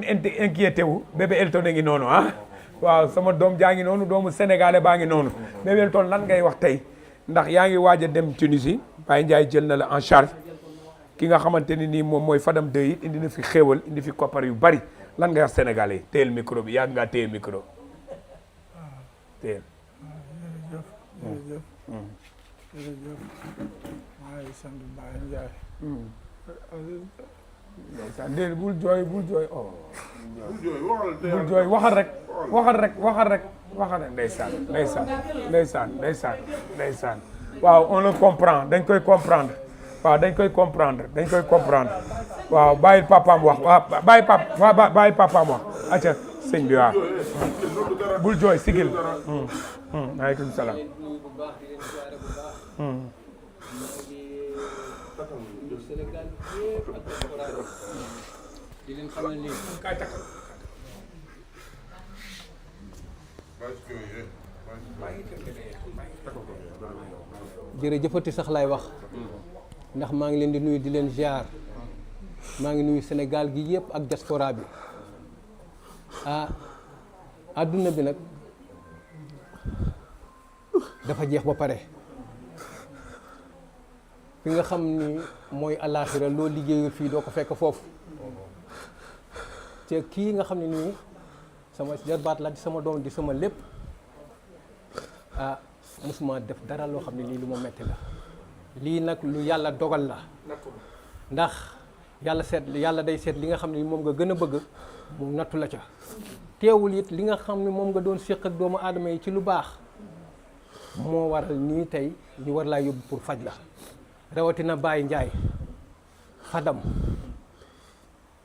inquiété wu bébé Elton a ngi noonu ah waaw sama doom jaa ngi noonu doomu sénégalais baa ngi noonu bébé Elton lan ngay wax tey ndax yaa ngi waaj a dem Tunisie Baye Ndiaye jël na la en charge ki nga xamante ni nii moom mooy Fadam Dey it indi na fi xéewal indi fi koppar yu bari lan ngay wax sénégalais yi téyel micro bi yàgg ngaa téye micro téyel. jërëjëf maa ngi sant Baye Ndiaye. ndeysaan déedéet bul jooy oh. bul jooy waxal rek ndeysaan waaw on le comprend dañ koy comprendre waaw bàyyil papaam wax waaw bàyyi papaam wax acca sëñ bi waaw bul jooy sigil maaleykum salaam di leen xamal ni jërëjëfati sax laay wax ndax maa ngi leen di nuyu di leen ziar maa ngi nuyu Sénégal gi yëpp ak diaspora bi adduna bi nag dafa jeex ba pare fi nga xam ni mooy alaaxira loo liggéeyul fii doo ko fekk foofu te kii nga xam ne nii sama jarbaat la di sama doom di sama lépp mosuma def dara loo xam ne lii lu ma metti la lii nag lu yàlla dogal la ndax yàlla day seet li nga xam ne moom nga gën a bëgg mu nattu la ca teewul it li nga xam ne moom nga doon séq ak doomu aadama yi ci lu baax moo waral nii tey ñu war laa yóbbu pour faj la rawatina Baye Ndiaye Fadam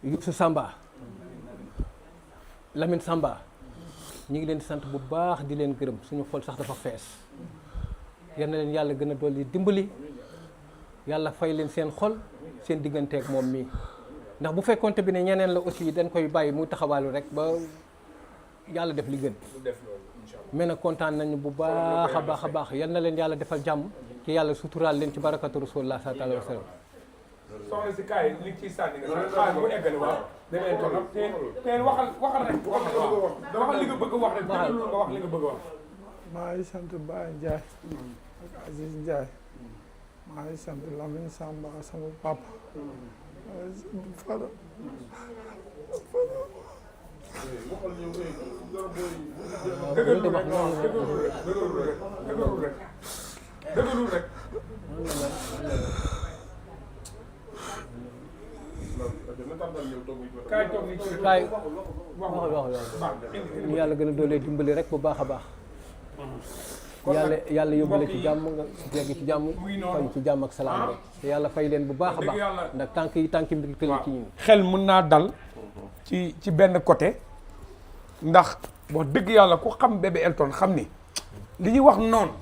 Youssou Samba Lamine Samba ñu ngi leen di sant bu baax di leen gërëm suñu xol sax dafa fees yal na leen yàlla gën a dolli dimbali yàlla fay leen seen xol seen digganteeg moom mii ndax bu fekkonte bi ne ñeneen la aussi dañ koy bàyyi muy taxawaalu rek ba yàlla def li gën mais nag kontaan nañu bu baax a baax yal na leen yàlla defal jàmm te yàlla suturaal leen ci barakatu rasulullah sallallahu alayhi wa sallam. soxna si kaay li ciy sànni nga xaar mu eggali waaw demee toog te waxal rek waxal li nga bëgg a wax rek déglu nga wax li nga bëgg a wax. maa ngi sant Baye Ndiaye ak Aziz Ndiaye maa ngi sant Lamine Samba sama papa maa ngi sant Fadam dëgërul rek kaay wax ñu yàlla gën a doolee dimbali rek bu baax a baax yàlla yóbbale ci jàmm nga yegg ci jàmm fay ci jàmm ak salaam rek te yàlla fay leen bu baax a baax ndax tànk mbir la ci ñun xel mën naa dal ci benn côté ndax wax dëgg yàlla ku xam bébé Elton xam ni li ñuy wax noonu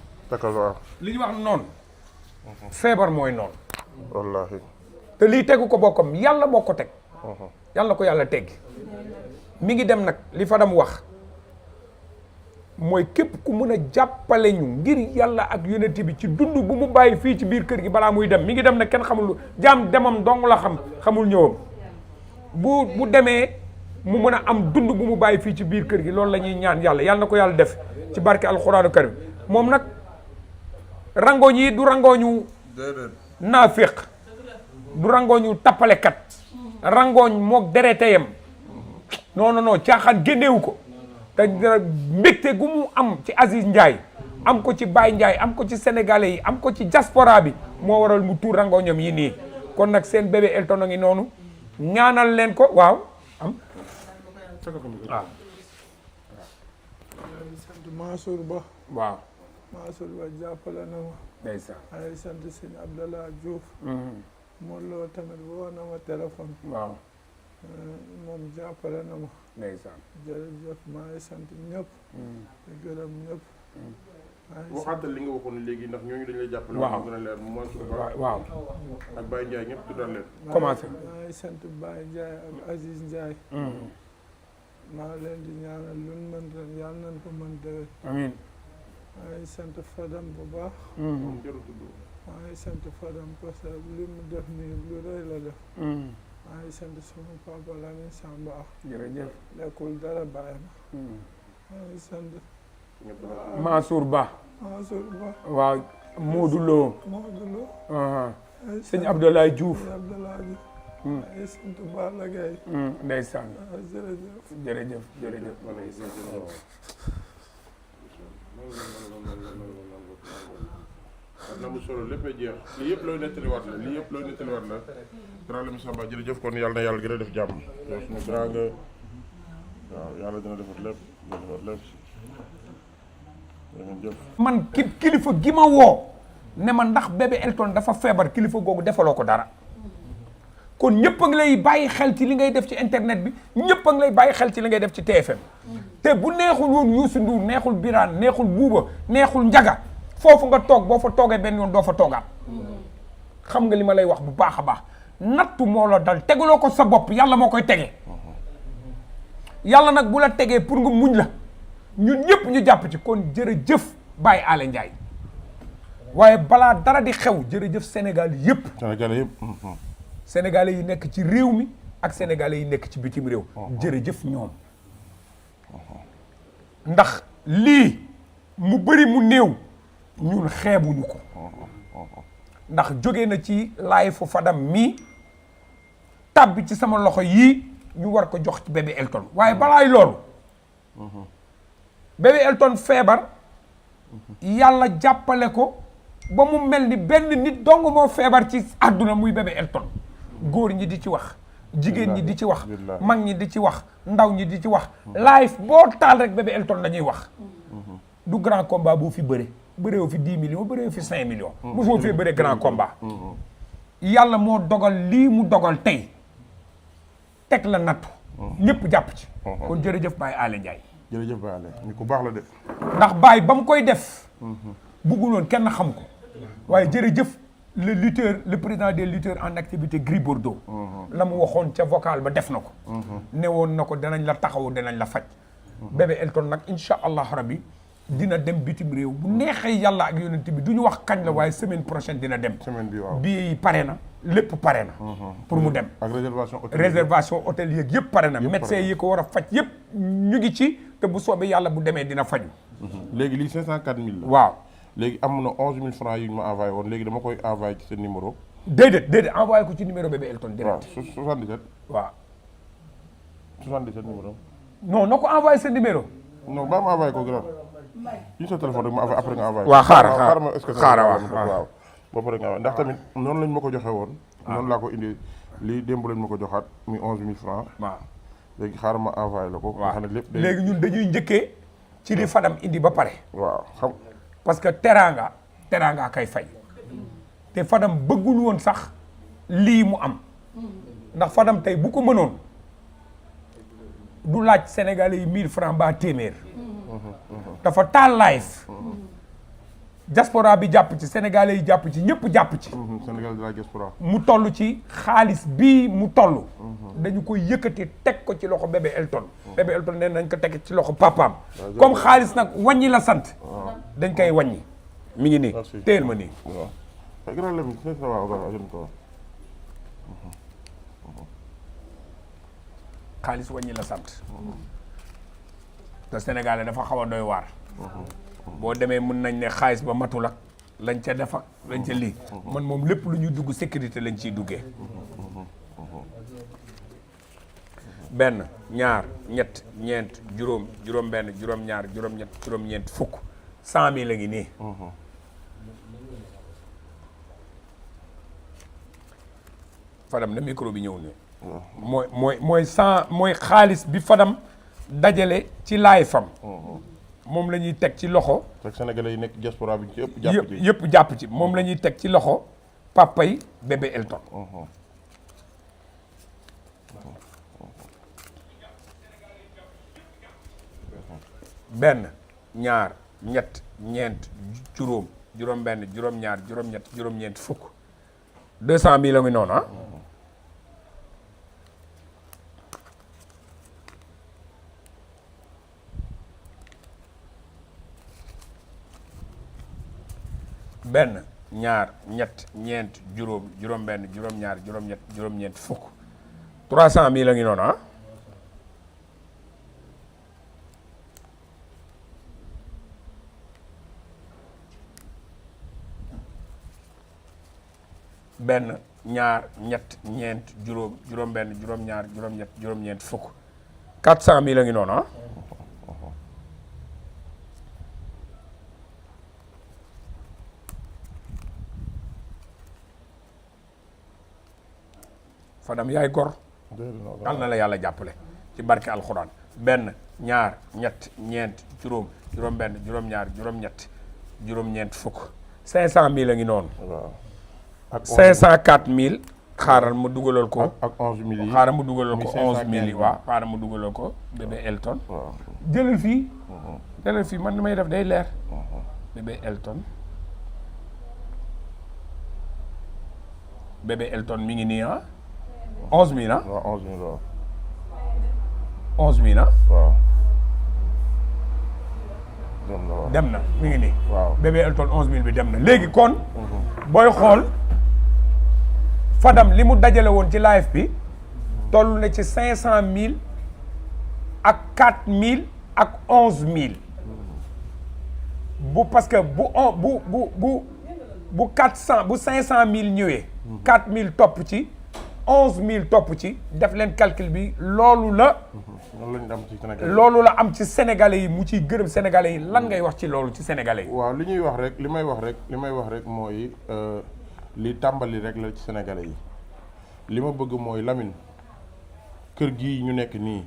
li ñuy wax noonu feebar mooy noonu wallaahi te lii tegu ko bokkam yàlla moo ko teg yàlla ko yàlla teggi mi ngi dem nag li Fadam wax mooy képp ku mën a jàppale ñu ngir yàlla ak yonent bi ci dund bu mu bàyyi fii ci biir kër gi balaa muy dem mi ngi dem nag kenn xamul jaam demam dong la xamul ñëwam bu demee mu mën a am dund bu mu bàyyi fii ci biir kër gi loolu la ñuy ñaan yàlla na ko yàlla def ci barke alxuraanu karim moom nag rangooñ yi du rangooñu naafiq du rangooñu tappalekat rangooñ moog dereteyam non caaxaan génneewu ko te mbégte gu mu am ci Aziz Ndiaye am ko ci Baye Ndiaye am ko ci sénégalais yi am ko ci diaspora bi moo waral mu tuur rangooñam yi nii kon nag seen bébé Elton a ngi noonu ñaanal leen ko waaw am waaw sant Mansour Ba waaw Mansour Ba jàppale na ma ndeysaan maa ngi sant sëñ Abdallah Diouf moom loo tamit woo na ma téléphone waaw moom jàppale na ma ndeysaan jërëjëf maa ngi sant ñëpp di gërëm ñëpp waxaatal li nga waxoon léegi ndax ñooñu dañ lay jàppale waaw gën a leer Mansour Ba waaw ak Baye Ndiaye ñëpp tuddal leen commencé maa ngi sant Baye Ndiaye ak Aziz Ndiaye maa leen di ñaanal luñ mën ren yàlla nañ ko mën déwén amiin maa ngi sant Fadam bu baax jarul tudd maa ngi sant Fadam parce que li mu def nii lu rëy la def maa ngi sant sama papa Lamine Samba jërëjëf lekkul dara bàyyi ma maa ngi sant Mansour Ba Mansour Ba waaw Modou Lo Modou Lo sëñ Abdoulaye Diouf Abdoulaye maa ngi sant Balla Gaye ndeysaan jërëjëf jërëjëf na mu solo lépp jeex lii yëpp looy nettaliwaat la lii yëpp looy nettaliwaat la grand Lamine Samba jërëjëf kon yàlla na yàlla gën a def jàmm yow suñu grand nga waaw yàlla dina defar lépp dina defar lépp jërëjëf man kilifa gi ma woo ne ma ndax bébé Elton dafa feebar kilifa googu defaloo ko dara kon ñëpp a ngi lay bàyyi xel ci li ngay def ci internet bi ñëpp a ngi lay bàyyi xel ci li ngay def ci TFM te bu neexul woon Youssou Ndour neexul Birane neexul Bouba neexul Ndiaga foofu nga toog boo fa toogee benn yoon doo fa toogaat xam nga li ma lay wax bu baax a baax nattu moo la dal tegaloo ko sa bopp yàlla moo koy tege yàlla nag bu la tegee pour nga muñ la ñun ñëpp ñu jàpp ci kon jërëjëf Baye Alé Ndiaye waaye balaa dara di xew jërëjëf Sénégal yëpp Sénégalais yëpp sénégalais yi nekk ci réew mi ak sénégalais yi nekk ci bitim réew jërëjëf ñoom ndax lii mu bëri mu néew ñun xeebuñu ko ndax jóge na ci laay fu Fadam mii tàbbi ci sama loxo yii ñu war ko jox ci bébé Elton waaye balaay loolu bébé Elton feebar yàlla jàppale ko ba mu mel ni benn nit dong moo feebar ci àdduna muy bébé Elton góor ñi di ci wax jigéen ñi di ci wax mag ñi di ci wax ndaw ñi di ci wax live boo taal rek bébé Elton dañuy wax du grand combat boo fi bëreewu fi 10 millions bëreewu fi 5 millions mosoo fee bëree grand combat yàlla moo dogal lii mu dogal tey teg la nattu ñëpp jàpp ci kon jërëjëf Baye Alé Ndiaye jërëjëf Baye Alé ni ku baax la def ndax Baye ba mu koy def bugguloon kenn xam ko waaye jërëjëf le président des lutteurs en activité Gris Bordeaux la mu waxoon ca vocal ba def na ko ne woon na ko danañ la taxawu danañ la faj bébé Elton nag incha allah rabbi dina dem bitim réew bu neexee yàlla ak yonent bi du ñu wax kañ la waaye semaine prochaine dina dem semaine bi waaw bii pare na lépp pare na pour mu dem ak réservation hôtel yeeg yëpp pare na médecin yi ko war a faj yëpp ñu ngi ci te bu soobee yàlla bu demee dina faju léegi lii 504000 la waaw léegi am na 11000 francs yu ñu ma envoyé woon léegi dama koy envoyé ci seen numéro déedéet envoyé ko ci numéro bébé Elton direct waaw 77 waaw 77 numéro non na ko envoyé sa numéro non ba ma envoyé ko grand ñu sa téléphone rek ma envoyé après nga envoyé waaw xaaral ma est-ce que waaw ba pare nga ndax tamit noonu lañ ma ko joxe woon noonu laa ko indi lii démb lañ ma ko joxaat muy 11000 francs waaw léegi xaaral ma envoyé la ko nga xam ne lépp léegi ñun dañuy njëkkee ci li Fadam indi ba pare waaw xam parce que teraanga kay fay te Fadam bëggul woon sax lii mu am ndax Fadam tey bu ko mënoon du laaj Sénégalais yi 1000 francs ba téeméer dafa taal live diaspora bi jàpp ci Sénégalais yi jàpp ci ñëpp jàpp ci Sénégal de la diaspora mu toll ci xaalis bii mu toll dañu koy yëkkati teg ko ci loxo bébé Elton bébé Elton nee nañ ko teg ci loxo papaam comme xaalis nag wàññi la sant dañ koy wàññi mi ngi nii téel ma nii xaalis wàññi la sant te Sénégalais dafa xaw a doy waar boo demee mën nañ ne xaalis ba matul ak lañ ca def ak lañ ca lii man moom lépp lu ñuy dugg sécurité lañ ciy duggee benn ñaar ñett ñeent juróom juróom benn juróom ñaar juróom ñett juróom ñeent fukk 100 000 la ngi nii Fadam na micro bi ñëw nii mooy xaalis bi Fadam dajale ci laay fam moom la ñuy teg ci loxo te Sénégalais yi nekk diaspora bi ci ëpp jàpp ci yëpp jàpp ci moom la ñuy teg ci loxo papay bébé Elton benn ñaar ñett ñeent juróom juróom benn juróom ñaar juróom ñett juróom ñeent fukk 200 000 la ngi noonu benn ñaar ñett ñeent juróom juróom benn juróom ñaar juróom ñett juróom ñeent fukk 300 000 la ngi noonu ah. benn ñaar ñett ñeent juróom juróom-benn juróom-ñaar juróom-ñett juróom-ñeent fukk 400 000 la ngi noonu ah. Fadam yaay gor. yal na la yàlla jàppale ci barke alxuraan. benn ñaar ñett ñeent juróom juróom-benn juróom-ñaar juróom-ñett juróom-ñeent fukk 500 000 la ngi noonu. waaw ak 504 000 xaaral ma dugalal ko. ak 11 000 yi. xaaral ma dugalal ko 515 11 000 yi waaw xaaral ma dugalal ko bébé Elton. waaw jëlal fii. jëlal fii man ni may def day leer. bébé Elton. bébé Elton mi ngi nii ah. 11 000 ah. waaw 11 000 waaw. 11 000 ah. waaw. dem na waaw. dem na mi ngi nii. waaw bébé Elton 11 000 bi dem na léegi kon. booy xool Fadam li mu dajale woon ci live bi toll na ci 500 000 ak 4 000 ak 11 000 bu parce que bu 400 bu 500 000 ñëwee. 4 000 topp ci 11 000 topp ci def leen calcul bi loolu la. loolu lañ am ci Sénégal. loolu la am ci sénégalais yi mu ciy gërëm sénégalais yi lan ngay wax ci loolu ci sénégalais yi. waaw li ñuy wax rek li may wax rek mooy li tàmbali rek la ci sénégalais yi li ma bëgg mooy Lamine kër gi ñu nekk nii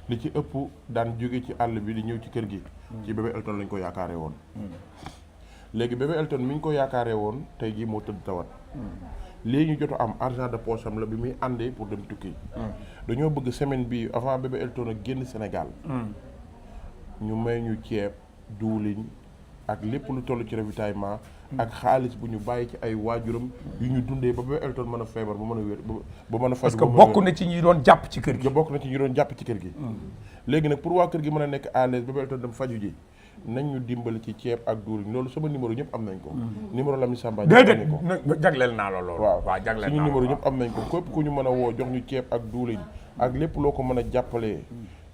li ci ëpp daan jóge ci àll bi di ñëw ci kër gi ci bébé Elton lañ ko yaakaaree woon léegi bébé Elton mi ñu ko yaakaaree woon tey jii moo tëdd tawat léegi ñu jot a am argent de poche am la bi muy àndee pour dem tukki dañoo bëgg semaine bi avant bébé Elton a génn Sénégal ñu may ñu ceeb duuliñ ak lépp lu toll ci ravitaillement ak xaalis bu ñu bàyyi ci ay waajuram yu ñu dundee ba bébé Elton mën a feebar ba mën a wér ba mën a faj parce que bokk na ci ñi doon jàpp ci kër gi. bokk na ci ñu doon jàpp ci kër gi léegi nag pour waa kër gi mën a nekk à l'aise bébé Elton dem faju ji nañ ñu dimbali ci ceeb ak duuliñ loolu sama numéro ñëpp am nañ ko numéro Lamine Samba déedéet jagleel naa la loolu. waaw jagleel suñu naa numéro ñëpp am nañ ko képp ku ñu mën a woo jox ñu ceeb ak duuliñ ak lépp loo ko mën a jàppalee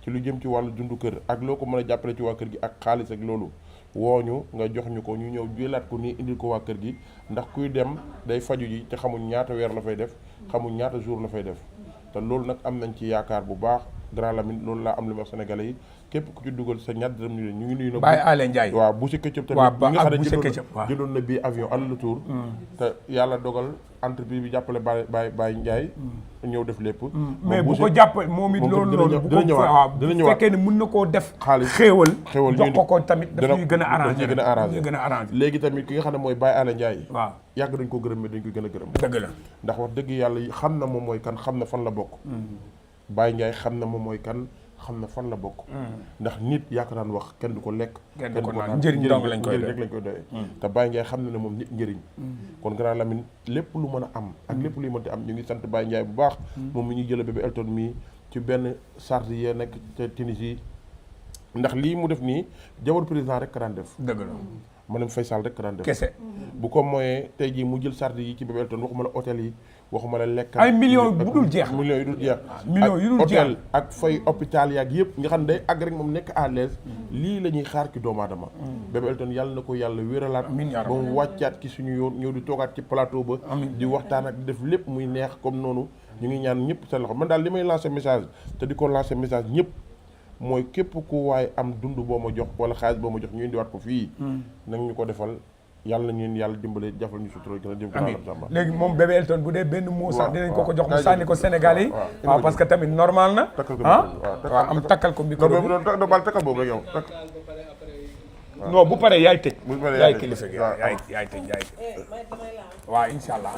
ci lu jëm ci wàllu dundu kër ak loo ko mën a jàppale ci waa kër gi ak xaalis ak loolu woo ñu nga jox ñu ko ñu ñëw jëlaat ko nii indil ko waa kër gi ndax kuy dem day faju ji te xamuñ ñaata weer la fay def xamuñ ñaata jour la fay def te loolu nag am nañ ci yaakaar bu baax grand Lamine loolu laa am li ma sénégalais yi képp ku ci dugal sa ñaar dërëm ñu ngi nuyu nag Baye Alé Ndiaye waaw Boucher Ketchup tamit waaw ñi nga xam ne Boucher Ketchup waaw jëndoon na bii avion aller retour te yàlla dogal entreprise bi jàppale Baye Ndiaye ñëw def lépp mais bu ko jàppale moom it loolu noonu bu ko waaw bu fekkee ne mën na koo def xaalis xéewal xéewal jox ko tamit daf ñuy gën a arrangé gën a arrangé léegi tamit ki nga xam ne mooy Baye Alé Ndiaye waaw yàgg dañ ko gërëm mais dañ ko gën a gërëm dëgg la ndax wax dëgg yàlla xam na moom mooy kan xam na fan la bokk Baye Ndiaye xam na moom mooy kan xam na fan la bokk ndax nit yaakaar naan wax kenn du ko lekk kenn du ko naan njëriñ dong lañ koy rek lañ koy doyee te Baye Ndiaye xam na ne moom nit njëriñ kon grand Lamine lépp lu mën a am ak lépp luy mënti am ñu ngi sant Baye Ndiaye bu baax moom mi ñuy jële bébé Elton mii ci benn charge yee nekk ca Tunisie ndax lii mu def nii jabar président rek ka daan def dëgg la Madame Faye Sall rek ka daan def kese bu ko mooyee tey jii mu jël charge yi ci bébé Elton waxuma la hôtel yi waxuma la lekk ay millions bu dul jeex millions yu dul jeex millions yu dul jeex hôtel ak fay hôpital yaag yëpp nga xam ne day àgg rek moom nekk à l'aise lii la ñuy xaar ci doomu aadama bébé Elton yàlla na ko yàlla wéralaat ba mu wàccaat ci suñu yoon ñëw di toogaat ci plateau ba di waxtaan ak di def lépp muy neex comme noonu ñu ngi ñaan ñëpp seen loxo man daal li may lancer message te di ko lancer message ñëpp mooy képp ku waaye am dund boo ma jox wala xaalis boo ma jox ñu indiwaat ko fii nag ñu ko defal yàlla nañu yàlla dimbale jafal ñu sutura gën a jëm amiin léegi moom bébé Elton bu dee benn mot sax dinañ ko jox mu sànni ko Sénégal yi waaw parce que tamit normal na waaw am takkal ko micro bi do bal takkal boobu rek yow non bu paree yaay tëj yaay kilifa gi yaay tëj waaw incha allah